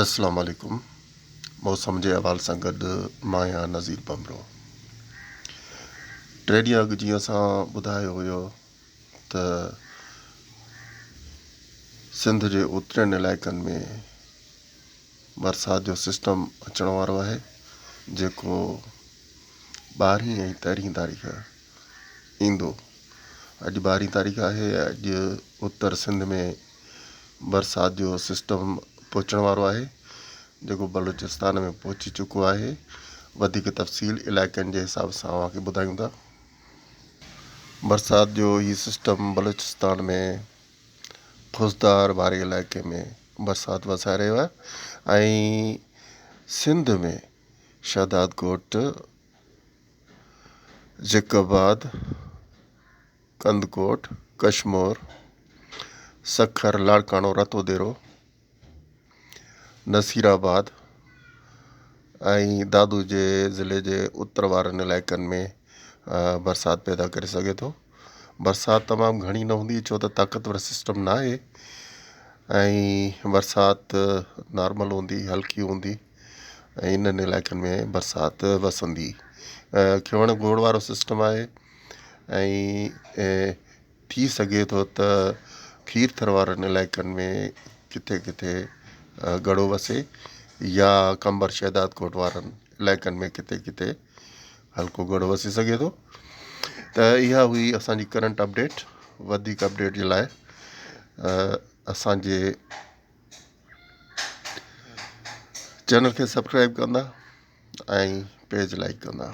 اسلام عليڪم موسم جي حوالي سان گڏ مان آهيان نذير ڀنڀرو. ٽي ڏينهن اڳ جيئن اسان ٻڌايو هيو ته سنڌ جي اترين علائقن ۾ برسات جو سسٽم اچڻ وارو آهي جيڪو ٻارهين ۽ تيرهين تاريخ ايندو. اڄ ٻارهين تاريخ آهي اڄ اتر سنڌ ۾ برسات جو سسٽم پهچڻ وارو آهي جيڪو بلوچستان ۾ پهچي چڪو آهي وڌيڪ تفصيل علائقن جي حساب سان اوهان کي ٻڌايون ٿا. برسات جو هي سسٽم بلوچستان ۾ خضدار واري علائقي ۾ برسات وسائي رهيو آهي ۽ سنڌ ۾ شهدادڪوٽ، جيڪب آباد، ڪنڌڪوٽ، ڪشمور، سکر، لاڙڪاڻو، رتوديرو، نصير آباد ۽ دادو جي ضلعي جي اتر وارن علائقن ۾ برسات پيدا ڪري سگهي ٿو. برسات تمام گهڻي نه هوندي ڇو ته طاقتور سسٽم نه آهي ۽ برسات نارمل هوندي هلڪي هوندي ۽ انهن علائقن ۾ برسات وسندي. کيوڻ گوڙ وارو سسٽم آهي. ۽ ٿي سگهي ٿو ته کيرٿر وارن علائقن ۾ ڪٿي ڪٿي ڳڙو وسي يا قمبر شهدادڪوٽ وارن علائقن ۾ ڪٿي ڪٿي هلڪو ڳڙو وسي سگهي ٿو ته اها هئي اسانجي ڪرنٽ اپڊيٽ وڌيڪ اپڊيٽ جي لاء اسانجي چينل کي سبسڪرائب ڪندا ۽ پيج لائڪ ڪندا.